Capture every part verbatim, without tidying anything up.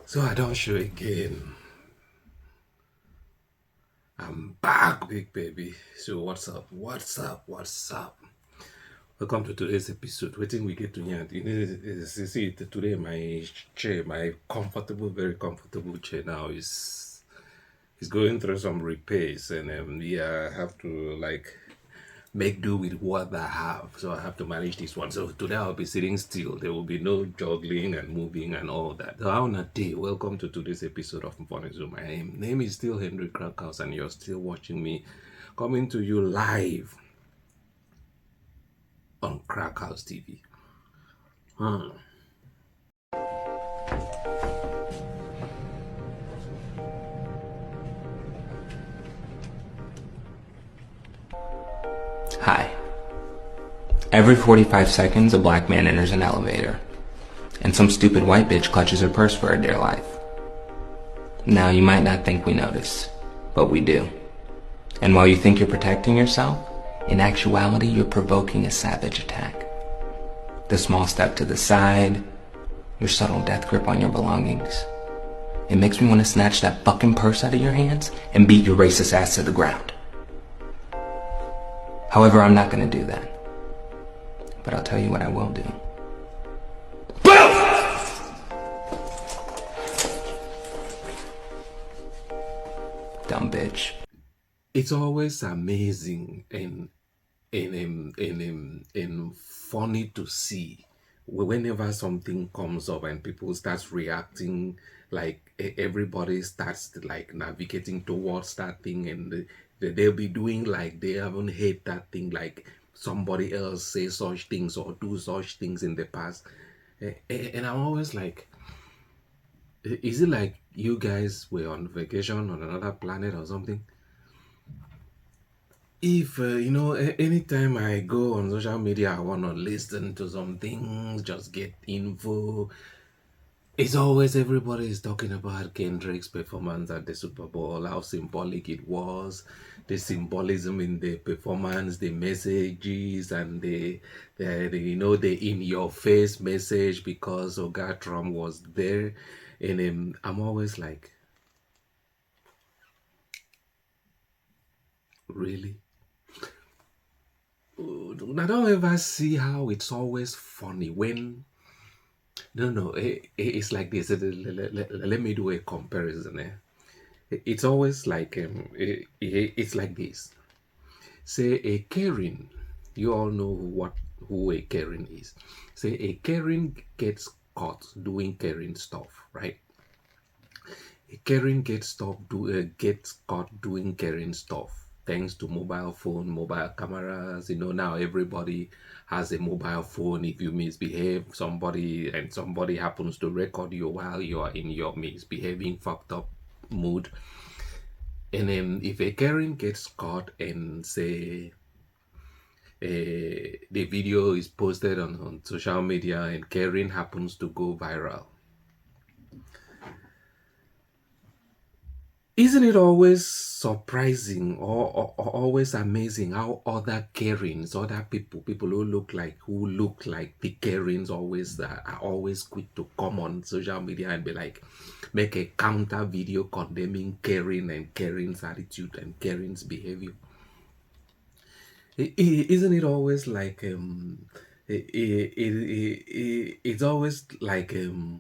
So I don't show again. I'm back, big baby. So what's up? What's up? What's up? Welcome to today's episode. Waiting we get to here. You know, you see today my chair, my comfortable, very comfortable chair now is is going through some repairs, and um, yeah, I have to like make do with what I have. So I have to manage this one. So today I'll be sitting still. There will be no juggling and moving and all that. So how na day? Welcome to today's episode of Mfonizu. My name, name is still Henry Crackhouse, and you're still watching me coming to you live on Crackhouse T V. Hmm. Hi. Every forty-five seconds, a black man enters an elevator, and some stupid white bitch clutches her purse for her dear life. Now, you might not think we notice, but we do. And while you think you're protecting yourself, in actuality, you're provoking a savage attack. The small step to the side, your subtle death grip on your belongings. It makes me want to snatch that fucking purse out of your hands and beat your racist ass to the ground. However, I'm not gonna do that. But I'll tell you what I will do. Dumb bitch. It's always amazing and and um, and um, and funny to see whenever something comes up and people start reacting, like e- everybody starts like navigating towards that thing, and the, the, they'll be doing like they haven't heard that thing, like somebody else say such things or do such things in the past. A- a- and I'm always like, "I- is it like you guys were on vacation on another planet or something?" If uh, you know, a- anytime I go on social media, I want to listen to some things, just get info. It's always everybody is talking about Kendrick's performance at the Super Bowl, how symbolic it was, the symbolism in the performance, the messages, and the, the, the you know, the in your face message because Oga Trump was there. And um, I'm always like, really? Uh, I don't ever see how it's always funny when. No, no, it, it's like this. Let, let, let, let me do a comparison. Eh? It's always like um, it, it, it's like this. Say a Karen, you all know what who a Karen is. Say a Karen gets caught doing Karen stuff, right? A Karen gets stopped do uh, gets caught doing Karen stuff thanks to mobile phone, mobile cameras. You know, now everybody has a mobile phone. If you misbehave, somebody and somebody happens to record you while you are in your misbehaving, fucked up mood. And then if a Karen gets caught and say uh, the video is posted on, on social media and Karen happens to go viral, isn't it always surprising or, or, or always amazing how other Karens, other people, people who look like who look like the Karens always uh, are always quick to come on social media and be like, make a counter video condemning Karen and Karen's attitude and Karen's behavior? I- i- isn't it always like um, i- i- i- i- i- it's always like um,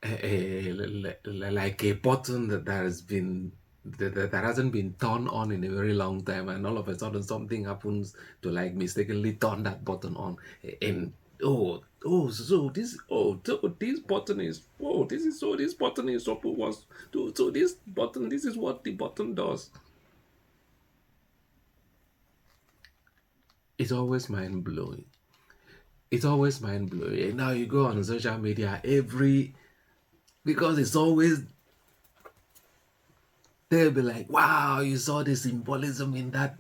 a, a, li- li- like a button that, that has been that, that that hasn't been turned on in a very long time, and all of a sudden something happens to like mistakenly turn that button on, and oh oh so this oh so this button is oh this is so this button is supposed was to so this button this is what the button does. It's always mind blowing. It's always mind blowing. And now you go on social media every because it's always they'll be like, wow, you saw the symbolism in that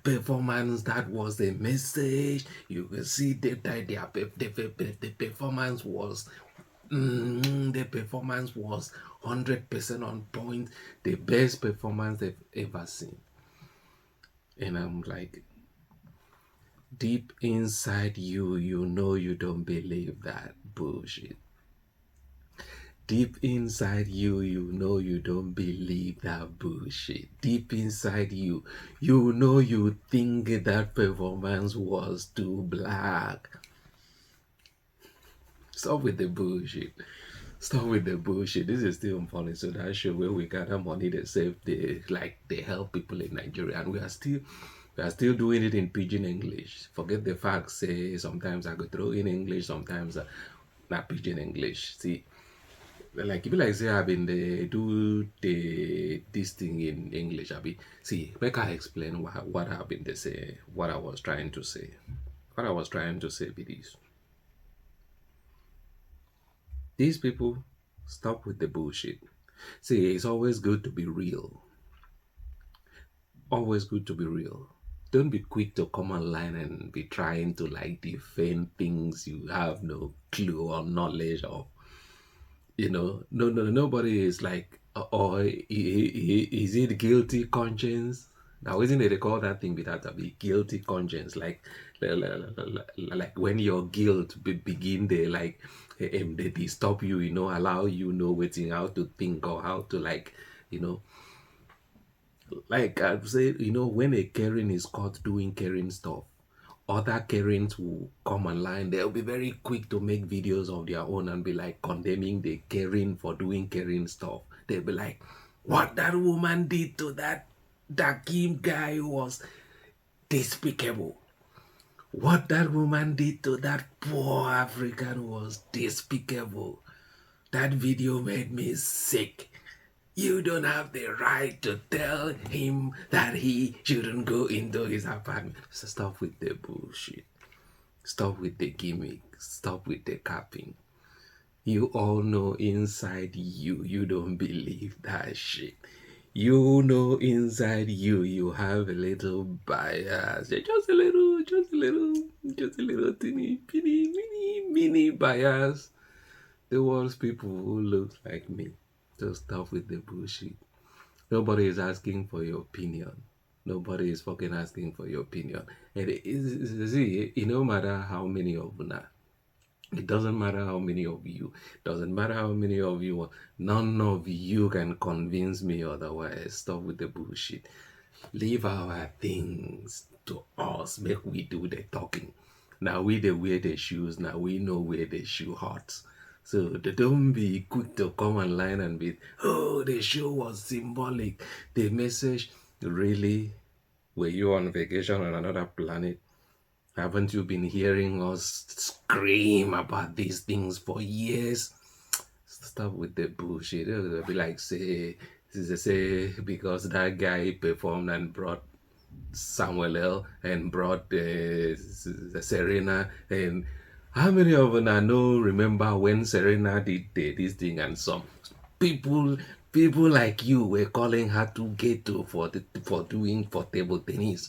performance. That was a message. You can see that that their pe- the, pe- pe- the performance was mm, the performance was hundred percent on point. The best performance they've ever seen. And I'm like, deep inside you, you know you don't believe that bullshit. Deep inside you, you know you don't believe that bullshit. Deep inside you, you know you think that performance was too black. Stop with the bullshit. Stop with the bullshit. This is still funny. So that show where we gather money, they save, they like they help people in Nigeria, and we are still we are still doing it in pidgin English. Forget the fact say sometimes I go throw in English, sometimes uh, not pidgin English. See, like if you like say I've been the do the this thing in English, I be see. Make I explain what what I've been to say, what I was trying to say, what I was trying to say be this. These people, stop with the bullshit. See, it's always good to be real. Always good to be real. Don't be quick to come online and be trying to like defend things you have no clue or knowledge of. You know, no, no, nobody is like, uh, or i- i- i- is it guilty conscience? Now, isn't it they call that thing without a be guilty conscience? Like, li- li- li- li- like when your guilt be- begin, they like, eh, em, they, they stop you, you know, allow you know waiting how to think or how to like, you know, like I say, you know, when a Karen is caught doing Karen stuff, other Karens will come online. They'll be very quick to make videos of their own and be like condemning the Karen for doing Karen stuff. They'll be like, "What that woman did to that Dakim guy was despicable. What that woman did to that poor African was despicable. That video made me sick." You don't have the right to tell him that he shouldn't go into his apartment. So stop with the bullshit. Stop with the gimmick. Stop with the capping. You all know inside you, you don't believe that shit. You know inside you, you have a little bias. Just a little, just a little, just a little teeny, teeny, mini, mini bias towards people who look like me. So stop with the bullshit. Nobody is asking for your opinion. Nobody is fucking asking for your opinion. And it, it, it, see, it no matter how many of una, it doesn't matter how many of you, doesn't matter how many of you, none of you can convince me otherwise. Stop with the bullshit. Leave our things to us. Make we do the talking. Now we the wear the shoes. Now we know where the shoe hot. So they don't be quick to come online and be, "Oh, the show was symbolic." The message, really? Were you on vacation on another planet? Haven't you been hearing us scream about these things for years? Stop with the bullshit. It'll be like say, say because that guy performed and brought Samuel L and brought uh, Serena, and how many of them I know remember when Serena did the, this thing and some people people like you were calling her too ghetto for the, for doing for table tennis.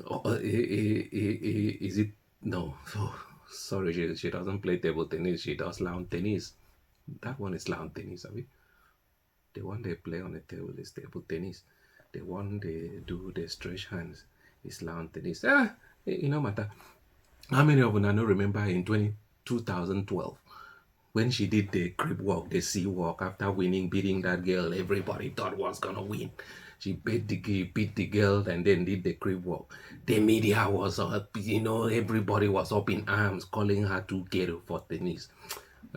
Oh, uh, eh, eh, eh, eh, is it no? Oh, sorry, she, she doesn't play table tennis. She does lawn tennis. That one is lawn tennis, abi? The one they play on the table is table tennis. The one they do the stretch hands is lawn tennis. Ah, it, it no matter. How many of una no remember in twenty, two thousand twelve when she did the crip walk, the sea walk after winning, beating that girl everybody thought was gonna win? She beat the gi- beat the girl and then did the crip walk. The media was up, you know, everybody was up in arms calling her too ghetto for tennis.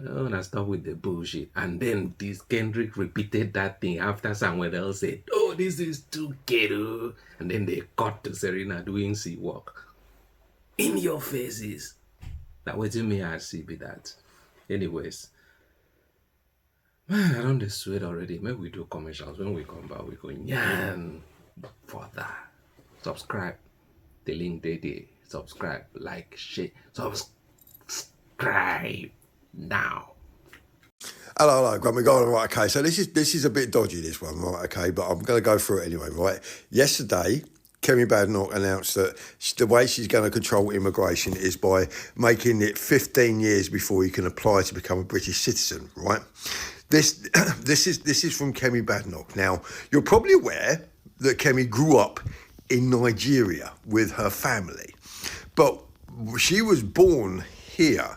Oh, now stop with the bullshit. And then this Kendrick repeated that thing after Samuel L said, "Oh, this is too ghetto." And then they cut to Serena doing sea walk. In your faces. Now, what do you mean I see be that? Anyways, man, I don't dey sweat already. Make we do commercials. When we come back, we go yan further. Subscribe. The link dey there. Subscribe, like, share. Subscribe now. Hello, hello, Grummy. Go on, right, okay. So this is this is a bit dodgy, this one, right? Okay, but I'm going to go through it anyway, right? Yesterday, Kemi Badenoch announced that sh- the way she's going to control immigration is by making it fifteen years before you can apply to become a British citizen, right? This this is this is from Kemi Badenoch. Now, you're probably aware that Kemi grew up in Nigeria with her family, but she was born here,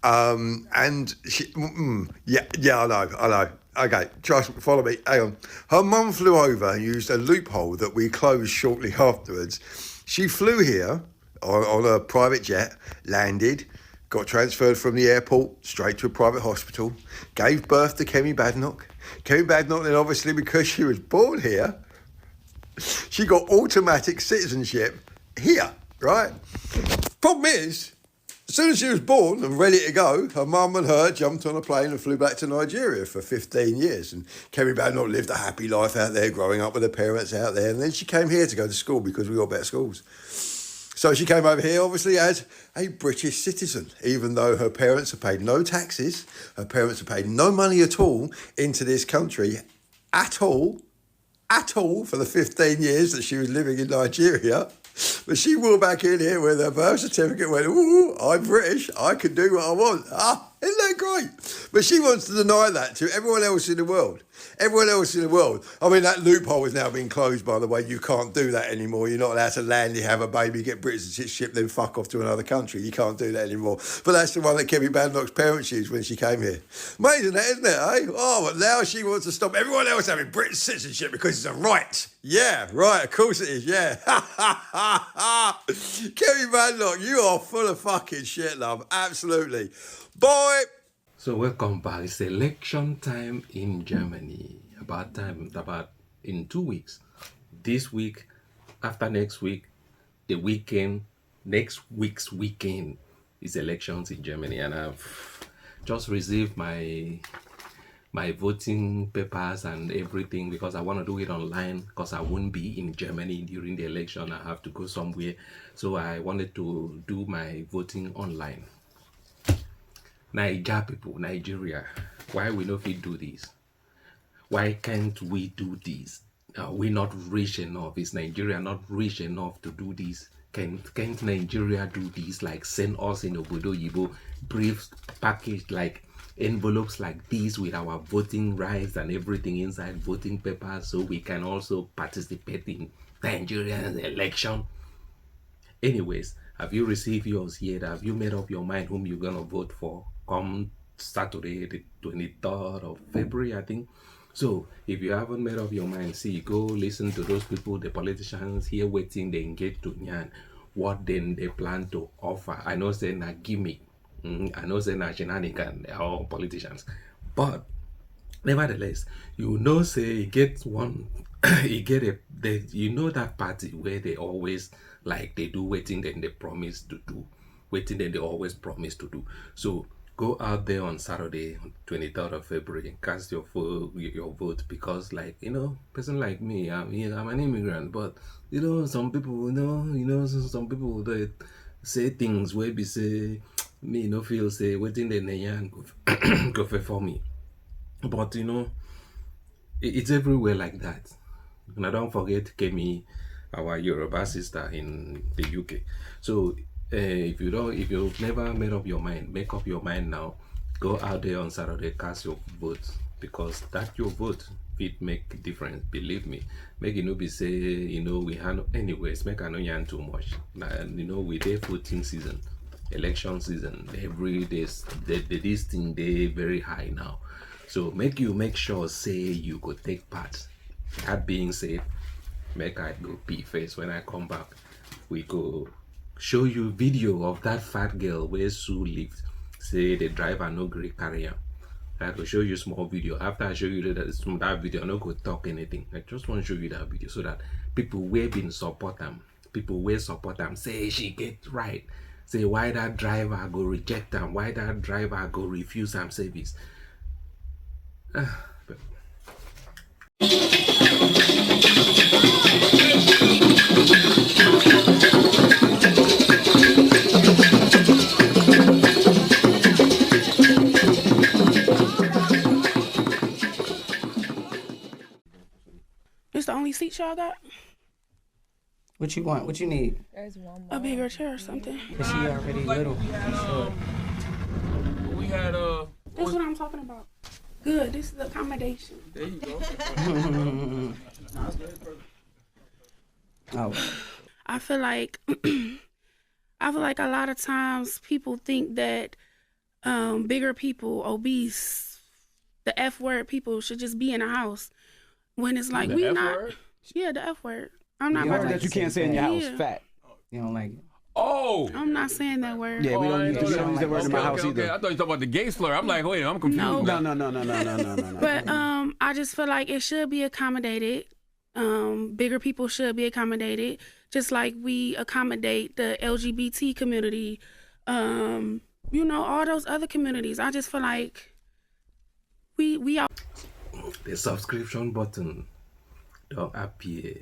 Um, and she, mm, yeah, yeah, I know, I know. Okay, trust me, follow me. Hang on. Her mum flew over and used a loophole that we closed shortly afterwards. She flew here on, on a private jet, landed, got transferred from the airport straight to a private hospital, gave birth to Kemi Badenoch. Kemi Badenoch, then obviously, because she was born here, she got automatic citizenship here, right? Problem is, as soon as she was born and ready to go, her mum and her jumped on a plane and flew back to Nigeria for fifteen years. And Kemi Badenoch lived a happy life out there, growing up with her parents out there. And then she came here to go to school because we got better schools. So she came over here, obviously, as a British citizen, even though her parents have paid no taxes, her parents have paid no money at all into this country at all, at all for the fifteen years that she was living in Nigeria. But she walked back in here with her birth certificate, went, "Ooh, I'm British, I can do what I want." Ah, isn't that great? But she wants to deny that to everyone else in the world. Everyone else in the world. I mean, that loophole has now been closed, by the way. You can't do that anymore. You're not allowed to land, you have a baby, get British citizenship, then fuck off to another country. You can't do that anymore. But that's the one that Kemi Badenoch's parents used when she came here. Amazing that, isn't it, eh? Oh, but now she wants to stop everyone else having British citizenship because it's a right. Yeah, right, of course it is, yeah. Kemi Badenoch, you are full of fucking shit, love. Absolutely. Boy. So welcome back. It's election time in Germany. About time, about in two weeks. This week, after next week, the weekend, next week's weekend is elections in Germany, and I've just received my my voting papers and everything because I want to do it online because I won't be in Germany during the election. I have to go somewhere, so I wanted to do my voting online. Naija people, Nigeria, why we no fit do this? Why can't we do this? Are we not rich enough? Is Nigeria not rich enough to do this? Can can't Nigeria do this? Like, send us in obodo oyibo brief package, like envelopes like this with our voting rights and everything inside, voting papers, so we can also participate in Nigerian election. Anyways, have you received yours yet? Have you made up your mind whom you're gonna vote for come Saturday, the twenty-third of February, I think? So if you haven't made up your mind, see, go listen to those people, the politicians, hear wetin dem get to yarn, what dem dey plan to offer. I know say na gimmick. Mm, I know say na shenanigan, all politicians. But nevertheless, you know say e get one, e get a, they, you know that party where they always, like, they do wetin dem dey promise to do, wetin dem dey always promise to do. So go out there on Saturday, twenty-third of February, and cast your vote, your vote, because, like, you know, person like me, I'm, I'm an immigrant, but, you know, some people, you know, you know, some, some people, they say things wey be say me no feel say wetin dem dey yarn go go fit for me. But, you know, it, it's everywhere like that. And I don't forget Kemi, our Yoruba sister in the U K. So uh, if you don't, if you've never made up your mind, make up your mind now. Go out there on Saturday, cast your vote, because that your vote fit make difference. Believe me, make it no be say, you know, we handle. Anyways, make I no yarn too much. And, you know, we dey voting season, election season. Every day, the, the this thing dey very high now. So make you make sure say you go take part. That being said, make I go pee first. When I come back, we go show you video of that fat girl where Sue lived. Say the driver no gree carry am. I go show you small video. After I show you that, that video, I no go talk anything. I just want to show you that video so that people wey been support am, people wey support am, say she get right. Say why that driver go reject am, why that driver go refuse am service. Ah, but It's the only seat y'all got? What you want? What you need? There's one A more. Bigger chair or something? Is she already little? She short. We had uh. That's what I'm talking about. Good. This is the accommodation. There you go. Oh, I feel like I feel like a lot of times people think that um, bigger people, obese, the F word people should just be in a house. When it's like, The we F not, word? yeah, the F word. I'm not The about word to that you can't say in your house. Yeah. Fat. You don't like it. Oh. I'm not saying that word. Yeah, we Oh, don't I use know the, we that. don't use the word in Okay, my okay, house okay. either. I thought you were talking about the gay slur. I'm like, wait, I'm confused. No. No, now. no, no, no, no, no, no, no, no. But um, I just feel like it should be accommodated. Um, bigger people should be accommodated, just like we accommodate the L G B T community. Um, you know, all those other communities. I just feel like we we are The subscription button don't appear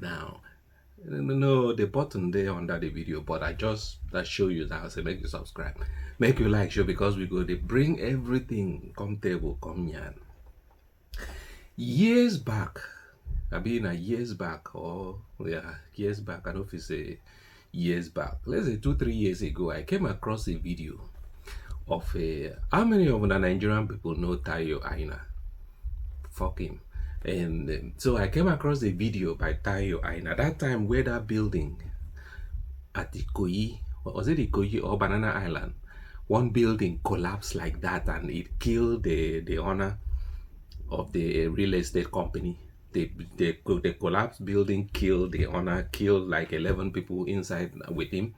now. No, no, the button there under the video, but I just that show you that I say make you subscribe, make you like show because we go they bring everything come table come yan. Years back, I mean, a years back or yeah, years back. I don't feel say years back. Let's say two three years ago, I came across a video of a how many of the Nigerian people know Tayo Aina? Fuck him. And um, so I came across a video by Tayo Aina. That time where that building at Ikoyi, was it Ikoyi or Banana Island? One building collapsed like that and it killed the, the owner of the real estate company. The, the, the collapsed building killed the owner, killed like eleven people inside with him,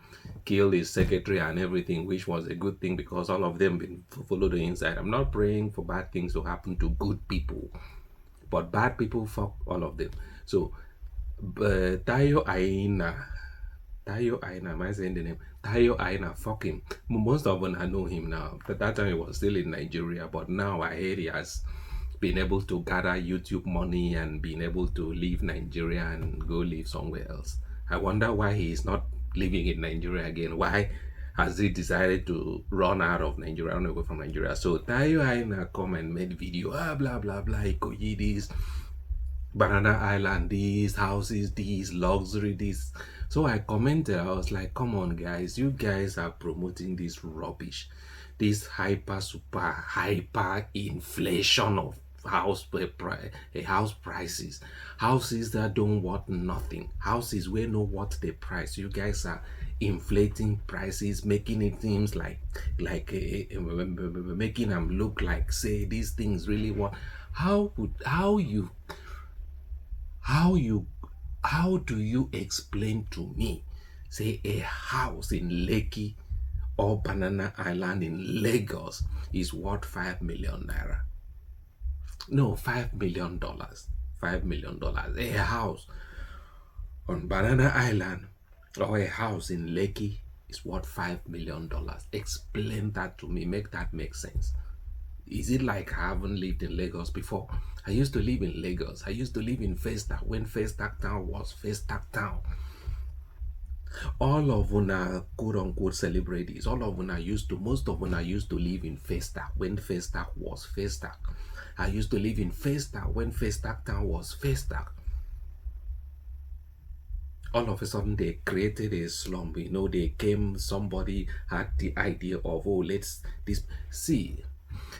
killed his secretary and everything, which was a good thing because all of them been followed the inside. I'm not praying for bad things to happen to good people, but bad people fuck all of them. So, uh, Tayo Aina, Tayo Aina, am I saying the name? Tayo Aina, fuck him. Most of them I know him now. But that time he was still in Nigeria, but now I hear he has been able to gather YouTube money and been able to leave Nigeria and go live somewhere else. I wonder why he is not living in Nigeria again. Why has he decided to run out of Nigeria, run away from Nigeria? So Tayo Aina come and made video, ah, blah blah blah, Ikoyi this, Banana Island this, houses this, luxury this. So I commented, I was like, come on guys, you guys are promoting this rubbish, this hyper super hyper inflation of house price, house prices, houses that don't worth nothing, houses where no worth the price. You guys are inflating prices, making it seems like like uh, uh, making them look like say these things really worth. How would how you how you how do you explain to me say a house in Lekki or Banana Island in Lagos is worth five million naira? No, five million dollars. Five million dollars. A house on Banana Island or a house in Lekki is worth five million dollars. Explain that to me. Make that make sense. Is it like I haven't lived in Lagos before? I used to live in Lagos. I used to live in Festac when Festac Town was Festac Town. All of una quote unquote celebrities, all of una used to, most of una used to live in Festac when Festac was Festac. I used to live in Festac when Festac Town was Festac. All of a sudden they created a slum. You know, they came, somebody had the idea of, oh, let's this see.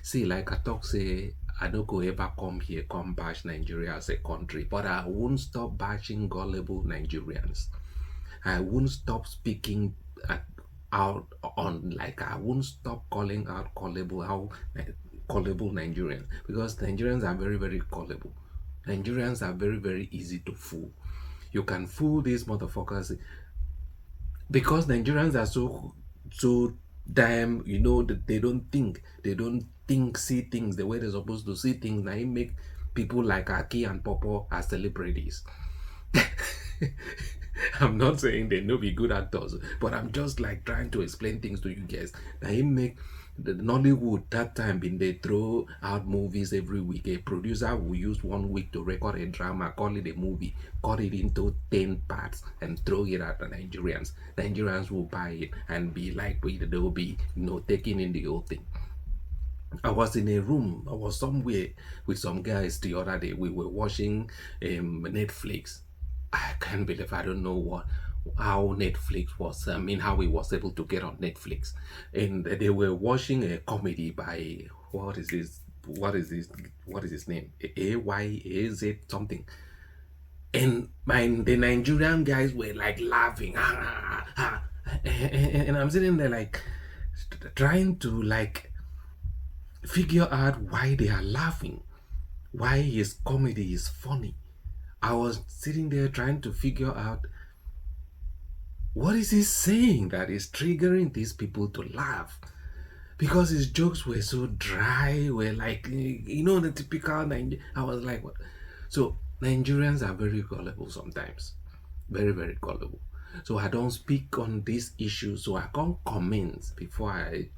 See, like I talk say, I don't go ever come here, come bash Nigeria as a country, but I won't stop bashing gullible Nigerians. I won't stop speaking at, out on, like, I won't stop calling out gullible, how gullible Nigerians, because Nigerians are very, very gullible. Nigerians are very, very easy to fool. You can fool these motherfuckers because Nigerians are so so damn, you know, that they don't think. They don't think, see things the way they're supposed to see things. Now you make people like Aki and Popo as celebrities. I'm not saying they no be good actors, but I'm just like trying to explain things to you guys. Now you make the Nollywood that time been they throw out movies every week. A producer will use one week to record a drama, call it a movie, cut it into ten parts, and throw it at the Nigerians. Nigerians will buy it and be like, they will be, you know, taking in the whole thing. I was in a room, I was somewhere with some guys the other day. We were watching um, Netflix. I can't believe, I don't know what how Netflix was. I mean, how it was able to get on Netflix, and they were watching a comedy by, what is this? What is this? What is his name? A Y A Z something. And my the Nigerian guys were like laughing, ah, ah, ah, ah. And I'm sitting there like, trying to, like, figure out why they are laughing, why his comedy is funny. I was sitting there trying to figure out what is he saying that is triggering these people to laugh, because his jokes were so dry, were like, you know, the typical Niger-, I was like, what? So Nigerians are very gullible sometimes, very, very gullible. So I don't speak on this issue, so I can't comment before I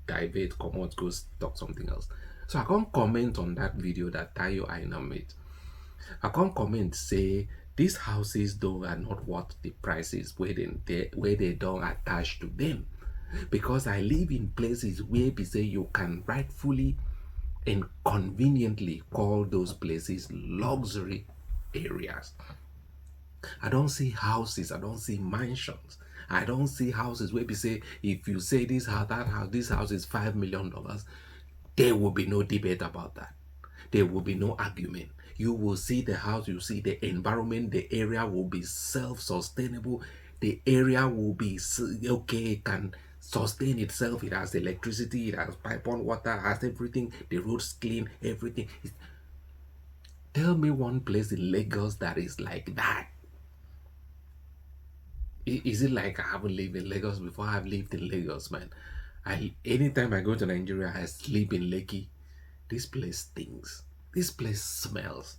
divert, comot, go s-, talk something else. So I can't comment on that video that Tayo Aina made. I can't comment say these houses though are not worth the prices where they, they, where they don't attach to them, because I live in places where be say you can rightfully and conveniently call those places luxury areas. I don't see houses, I don't see mansions, I don't see houses where be say if you say this house, that house, this house is five million dollars, there will be no debate about that. There will be no argument. You will see the house, you see the environment, the area will be self-sustainable. The area will be s-, okay, it can sustain itself. It has electricity, it has pipe on water, has everything. The roads clean, everything. It's, tell me one place in Lagos that is like that. I-, is it like I haven't lived in Lagos before? I've lived in Lagos, man. I, anytime I go to Nigeria, I sleep in Lekki. This place stinks. This place smells.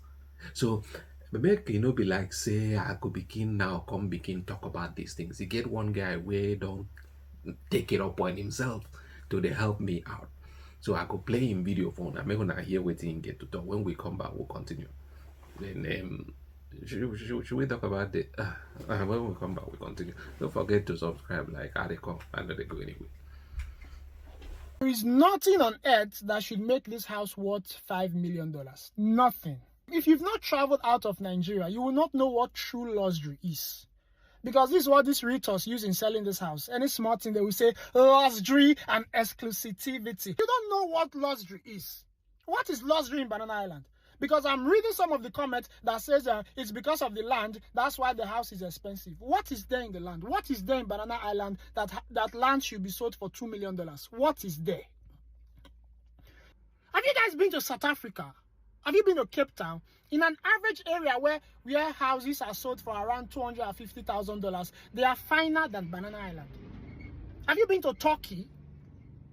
So make e no be like say I go begin now, come begin talk about these things. You get one guy where don't take it up on himself to dey help me out. So I go play him video for una, make una hear wetin he get to talk. When we come back, we'll continue. Then, um, should, should, should we talk about the, uh, uh, when we come back, we'll continue. Don't forget to subscribe, like, how they come, I know they go anyway. There is nothing on earth that should make this house worth five million dollars. Nothing. If you've not traveled out of Nigeria, you will not know what true luxury is. Because this is what these realtors use in selling this house. Any small thing, they will say luxury and exclusivity. You don't know what luxury is. What is luxury in Banana Island? Because I'm reading some of the comments that says, uh, it's because of the land, that's why the house is expensive. What is there in the land? What is there in Banana Island that ha-, that land should be sold for two million dollars? What is there? Have you guys been to South Africa? Have you been to Cape Town? In an average area where, where houses are sold for around two hundred and fifty thousand dollars, they are finer than Banana Island. Have you been to Turkey?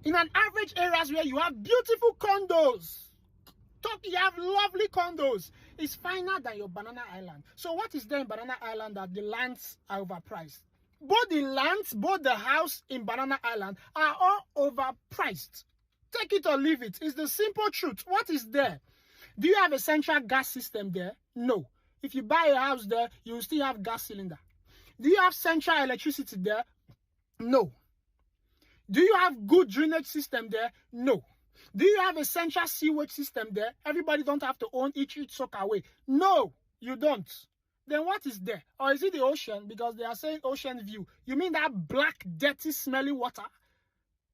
In an average areas where you have beautiful condos, Turkey, you have lovely condos. It's finer than your Banana Island. So what is there in Banana Island that the lands are overpriced? Both the lands, both the house in Banana Island are all overpriced. Take it or leave it. It's the simple truth. What is there? Do you have a central gas system there? No. If you buy a house there, you will still have gas cylinder. Do you have central electricity there? No. Do you have good drainage system there? No. Do you have a central sewage system there? Everybody don't have to own each, each soak away. No, you don't. Then what is there? Or is it the ocean? Because they are saying ocean view. You mean that black, dirty, smelly water?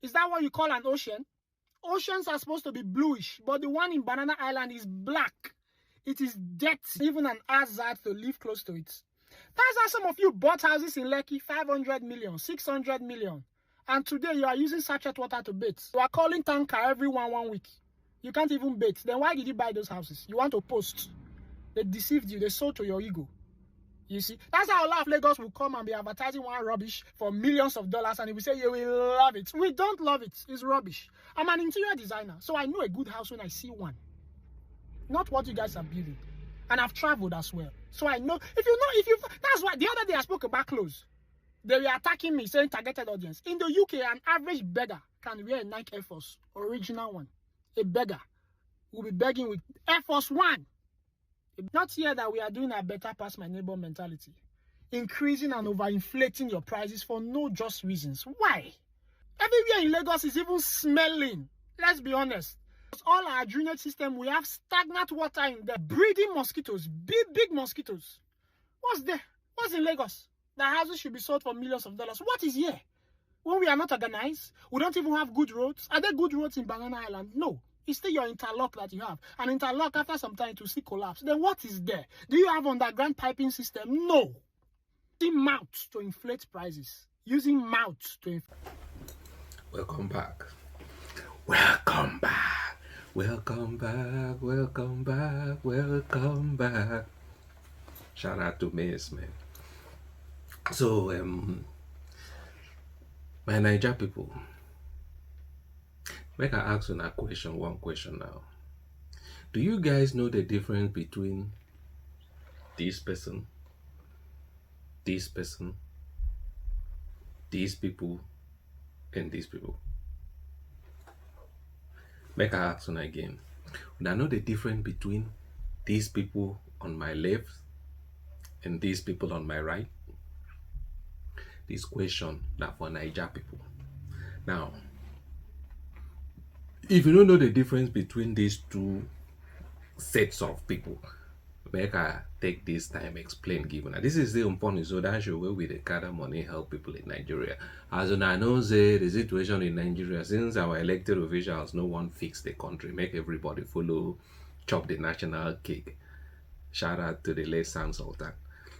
Is that what you call an ocean? Oceans are supposed to be bluish, but the one in Banana Island is black. It is dirty, even an hazard to live close to it. That's how some of you bought houses in Lekki, five hundred million, six hundred million. And today you are using sachet water to bathe. You are calling tanker every one, one week. You can't even bathe. Then why did you buy those houses? You want to post. They deceived you. They sold to your ego. You see, that's how a lot of Lagos will come and be advertising one rubbish for millions of dollars, and we say you will love it. We don't love it. It's rubbish. I'm an interior designer, so I know a good house when I see one. Not what you guys are building. And I've traveled as well. So I know, if you know, if you, that's why the other day I spoke about clothes. They were attacking me, saying targeted audience. In the U K, an average beggar can wear a Nike Air Force, original one. A beggar will be begging with Air Force One. Not here that we are doing a better pass my neighbor mentality. Increasing and overinflating your prices for no just reasons. Why? Everywhere in Lagos is even smelling. Let's be honest. All our drainage system, we have stagnant water in there, breeding mosquitoes, big, big mosquitoes. What's there? What's in Lagos? The houses should be sold for millions of dollars. What is here? When we are not organized, we don't even have good roads. Are there good roads in Banana Island? No. It's still your interlock that you have. And interlock, after some time, it will still collapse. Then what is there? Do you have underground piping system? No. Using mouth to inflate prices. Using mouth to inflate. Welcome back. Welcome back. Welcome back. Welcome back. Welcome back. Shout out to Mace, man. So, um, my Naija people, make I ask una question, one question now. Do you guys know the difference between this person, this person, these people, and these people? Make I ask una again. Una know the difference between these people on my left and these people on my right? This question na for Naija people. Now, if you don't know the difference between these two sets of people, make I take this time explain give una. This is the Mponi Zoda show where we dey gather money, help people in Nigeria. As una know say the situation in Nigeria, since our elected officials no wan fix the country, make everybody follow chop the national cake. Shout out to the late Sam Sultan.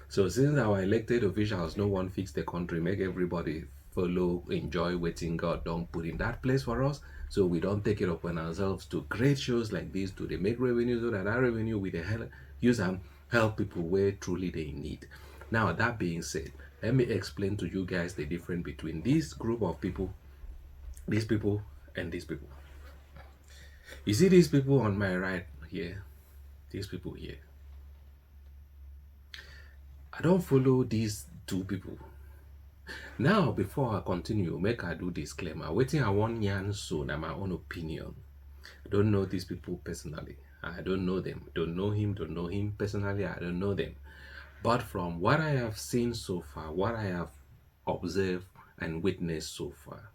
So since our elected officials no wan fix the country, make everybody follow enjoy wetin God don put in that place for us. So we don take it upon ourselves to create shows like this to dey make revenue, so that that revenue we dey help use am help people where truly they in need. Now, that being said, let me explain to you guys the difference between this group of people, these people, and these people. You see these people on my right here, these people here. I don't follow these two people. Now, before I continue, make I do disclaimer. Wetin I wan yarn so na my own opinion. I don't know these people personally. I don't know them. Don't know him. Don't know him personally. I don't know them. But from what I have seen so far, what I have observed and witnessed so far,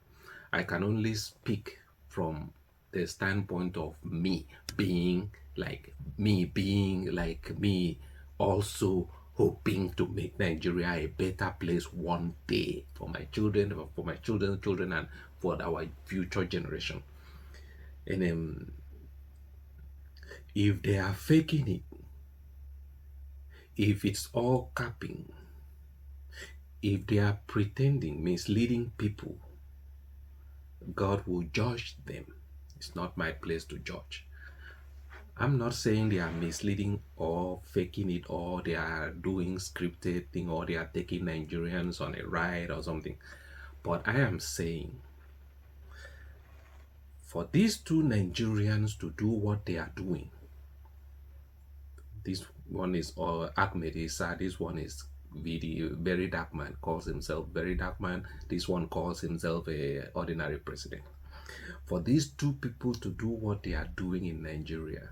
I can only speak from the standpoint of me being like me being like me also hoping to make Nigeria a better place one day for my children, for my children's children, and for our future generation. And um, if they are faking it, if it's all capping, if they are pretending, misleading people, God will judge them. It's not my place to judge. I'm not saying they are misleading or faking it or they are doing scripted thing or they are taking Nigerians on a ride or something. But I am saying for these two Nigerians to do what they are doing, this one is uh, Ahmed Issa, this one is V D, Very Dark Man calls himself Very Dark Man, this one calls himself a ordinary president. For these two people to do what they are doing in Nigeria,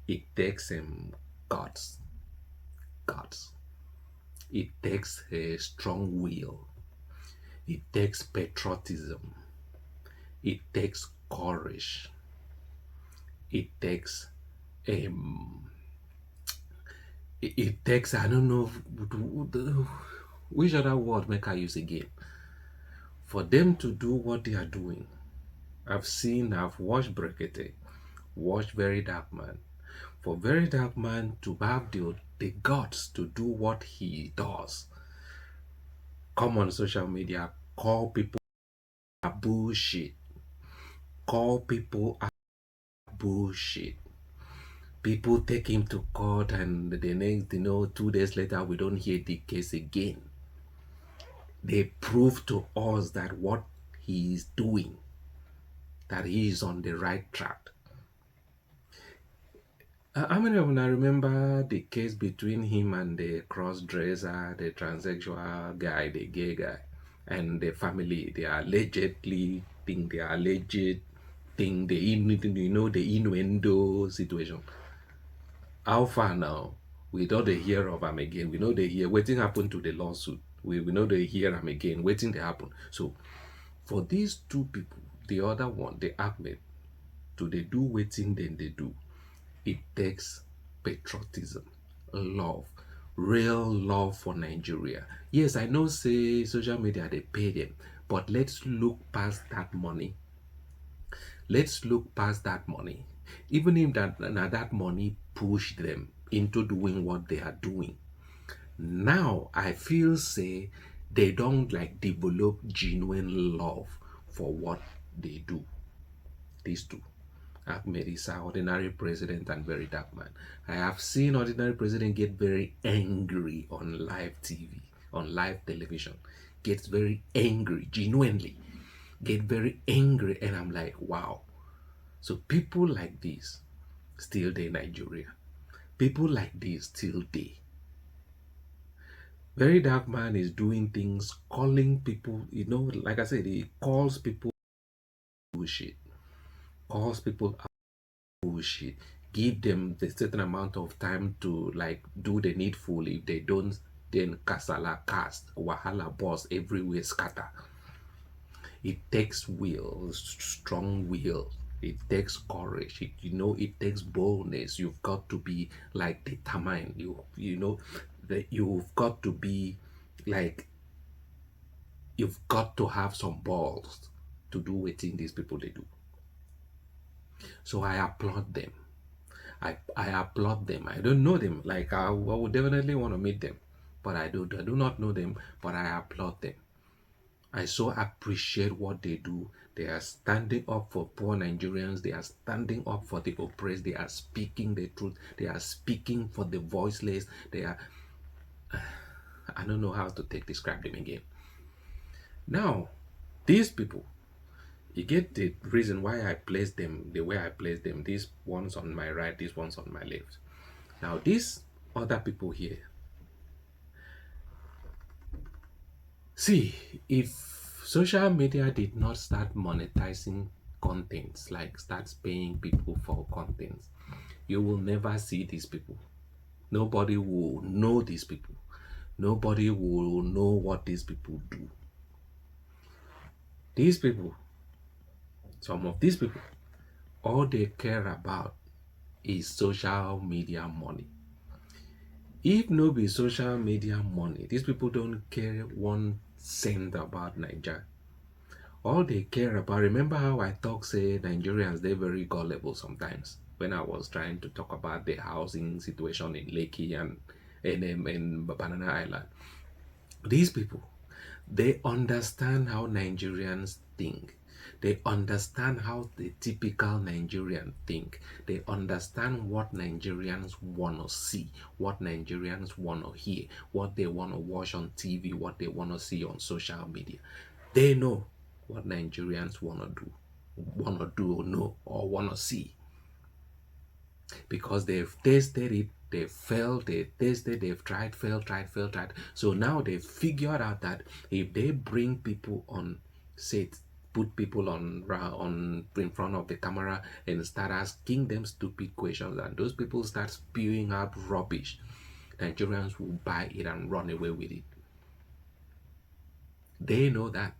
it takes um, guts. Guts. It takes a strong will. It takes patriotism. It takes courage. It takes um, it, it takes, I don't know, which other word make I use again for them to do what they are doing. I've seen, I've watched Brekete, watched Very Dark Man. For Very Dark Man to have the, the guts to do what he does, come on social media, call people bullshit. Call people bullshit. People take him to court, and the next, you know, two days later, we don't hear the case again. They prove to us that what he is doing, that he is on the right track. Uh, how many of you remember the case between him and the cross-dresser, the transsexual guy, the gay guy, and the family? They allegedly think they alleged thing, the in, you know, the innuendo situation. How far now? We don't dey hear of am again. We know they hear wetin happened to the lawsuit. We we know they hear am again. Wetin they happen. So for these two people, the other one, the Ahmed, to they do wetin then they do. It takes patriotism, love, real love for Nigeria. Yes, I know say social media they pay them, but let's look past that money. Let's look past that money. Even if that now that money pushed them into doing what they are doing, now I feel say they don't like develop genuine love for what they do. These two, Ahmed Isa, ordinary president, and very dark man. I have seen ordinary president get very angry on live T V, on live television, gets very angry, genuinely get very angry, and I'm like, wow. So people like this still dey Nigeria. People like this still dey. Very dark man is doing things, calling people, you know, like I said, he calls people bullshit. Calls people out bullshit. Give them the certain amount of time to, like, do the needful. If they don't, then kasala cast, wahala boss everywhere, scatter. It takes will, strong will. It takes courage. It, you know, it takes boldness. You've got to be, like, determined. You you know that you've got to be, like, you've got to have some balls to do wetin these people dey do. So I applaud them. I I applaud them. I don't know them. Like, I, I would definitely want to meet them, but I do I do not know them. But I applaud them. I so appreciate what they do. They are standing up for poor Nigerians. They are standing up for the oppressed. They are speaking the truth. They are speaking for the voiceless. They are. I don't know how to take describe them again. Now, these people, you get the reason why I place them the way I place them. These ones on my right, these ones on my left. Now, these other people here, see, if social media did not start monetizing contents, like, start paying people for contents, you will never see these people. Nobody will know these people. Nobody will know what these people do. These people, some of these people, all they care about is social media money. If no be social media money, these people don't care one cent about Naija. All they care about, remember how I talk say Nigerians, they very gullible sometimes. When I was trying to talk about the housing situation in Lekki and in, in, in Banana Island, these people, they understand how Nigerians think. They understand how the typical Nigerian think. They understand what Nigerians want to see, what Nigerians want to hear, what they want to watch on T V, what they want to see on social media. They know what Nigerians want to do, want to do or know or want to see. Because they've tested it, they failed, they tested, they've tried, failed, tried, failed, tried. So now they figured out that if they bring people on set, put people on ra- on in front of the camera and start asking them stupid questions, and those people start spewing out rubbish, Nigerians will buy it and run away with it. They know that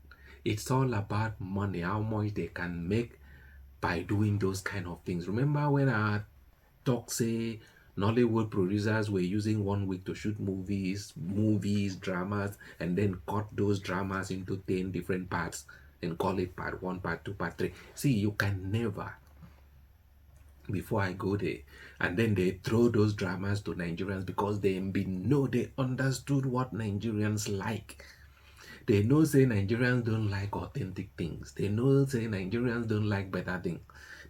it's all about money, how much they can make by doing those kind of things. Remember when I talk say Nollywood producers were using one week to shoot movies, movies, dramas, and then cut those dramas into ten different parts and call it part one, part two, part three. See, you can never, before I go there, and then they throw those dramas to Nigerians because they be know, they understood what Nigerians like. They know say Nigerians don't like authentic things. They know say Nigerians don't like better things.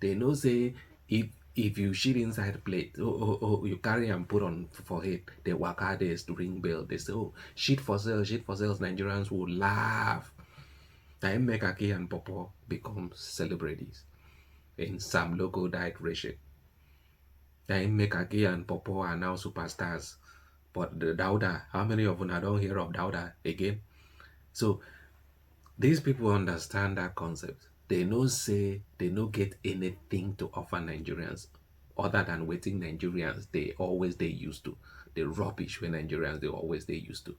They know say if if you shit inside plate, oh, oh, oh, you carry and put on forehead, they waka, they ring bell, they say, "Oh, shit for sale, shit for sales." Nigerians will laugh. Na im make Aki and Popo become celebrities in some local diet ratio. Na im make Aki and Popo are now superstars. But the Dauda, how many of una don hear of Dauda again? So these people understand that concept. They know say they no get anything to offer Nigerians other than wetin Nigerians they always they used to, the rubbish wey Nigerians they always they used to.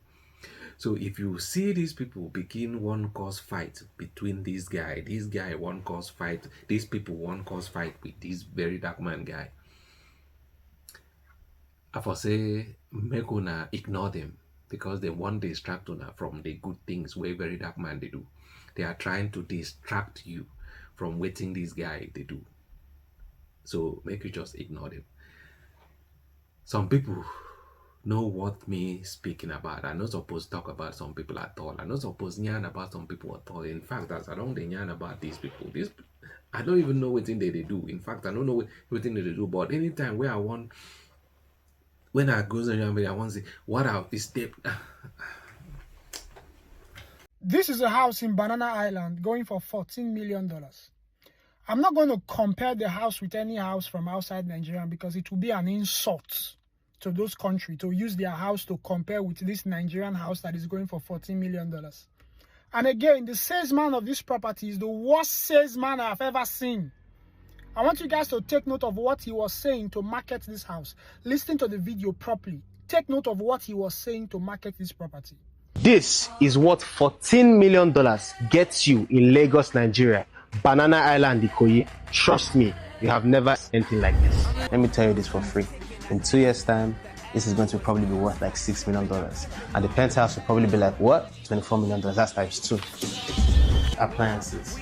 So if you see these people begin one cause fight between this guy, this guy one cause fight, these people one cause fight with this very dark man guy, I for say make una ignore them because they want distract una from the good things wey very dark man they do. They are trying to distract you from wetin this guy they do. So make you just ignore them. Some people, no worth me speaking about. I no suppose talk about some people at all. I no suppose yarn about some people at all. In fact, as I don dey yarn about these people, this I don't even know wetin they dey do. In fact, I don't know wetin they dey do. But anytime where I want, when I go social media, I want to say what are is step. This is a house in Banana Island going for fourteen million dollars. I'm not going to compare the house with any house from outside Nigeria because it will be an insult to those countries to use their house to compare with this Nigerian house that is going for fourteen million dollars. And again, the salesman of this property is the worst salesman I've ever seen. I want you guys to take note of what he was saying to market this house. Listen to the video properly. Take note of what he was saying to market this property. This is what fourteen million dollars gets you in Lagos, Nigeria. Banana Island, Ikoyi. Trust me, you have never seen anything like this. Let me tell you this for free. In two years' time, this is going to probably be worth like six million dollars. And the penthouse will probably be like, what? Twenty-four million dollars. That's times two. Appliances.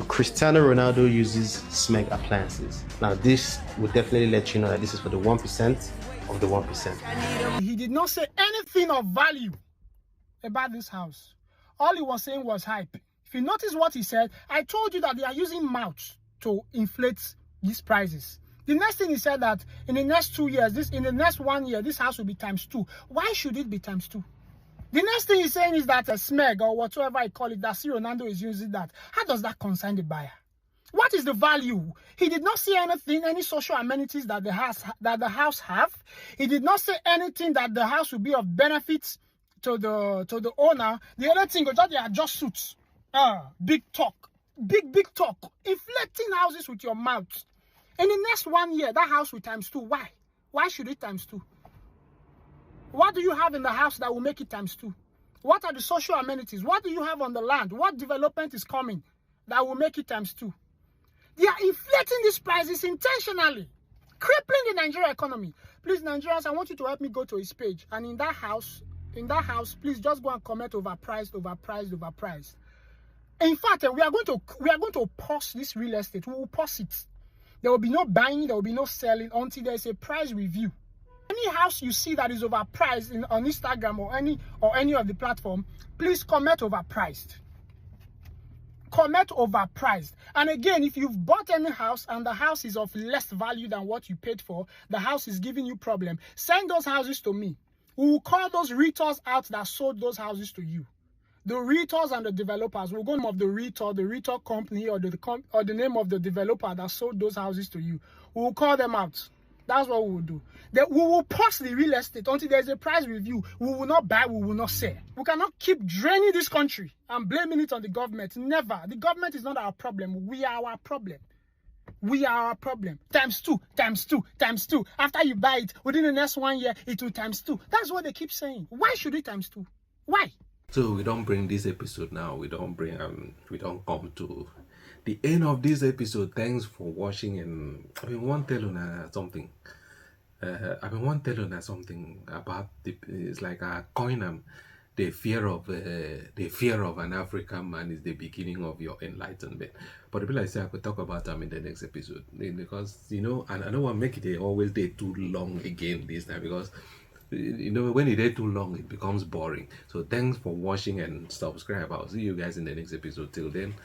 Cristiano Ronaldo uses Smeg appliances. Now, this will definitely let you know that this is for the one percent of the one percent. He did not say anything of value about this house. All he was saying was hype. If you notice what he said, I told you that they are using mouth to inflate these prices. The next thing he said that in the next two years, this in the next one year, this house will be times two. Why should it be times two? The next thing he's saying is that a Smeg or whatsoever I call it, that C Ronaldo is using that. How does that concern the buyer? What is the value? He did not see anything, any social amenities that the house that the house have. He did not say anything that the house will be of benefit to the to the owner. The only thing is that they are just suits. Uh, big talk, big big talk, inflating houses with your mouth. In the next one year, that house will times two. Why? Why should it times two? What do you have in the house that will make it times two? What are the social amenities? What do you have on the land? What development is coming that will make it times two? They are inflating these prices intentionally, crippling the Nigerian economy. Please, Nigerians, I want you to help me go to his page. And in that house, in that house, please just go and comment overpriced, overpriced, overpriced. In fact, eh, we are going to we are going to pause this real estate. We will pause it. There will be no buying, there will be no selling until there is a price review. Any house you see that is overpriced in, on Instagram or any or any of the platform, please comment overpriced. Comment overpriced. And again, if you've bought any house and the house is of less value than what you paid for, the house is giving you problem, send those houses to me. We will call those realtors out that sold those houses to you. The realtors and the developers. We'll go name of the realtor, the realtor company, or the com- or the name of the developer that sold those houses to you. We will call them out. That's what we will do. Then we will pause the real estate until there's a price review. We will not buy, we will not sell. We cannot keep draining this country and blaming it on the government. Never. The government is not our problem. We are our problem. We are our problem. Times two, times two, times two. After you buy it, within the next one year, it will times two. That's what they keep saying. Why should it times two? Why? So we don't bring this episode now. We don't bring um we don't come to the end of this episode. Thanks for watching, and I mean, one tell una something. Uh, I mean, one tell una something about the it's like a coin um, the fear of uh, the fear of an African man is the beginning of your enlightenment. But people like say I could talk about them in the next episode, eh, because you know, and I don't want to make it eh, always day too long again this time because you know when it day too long it becomes boring. So thanks for watching and subscribe. I'll see you guys in the next episode. Till then,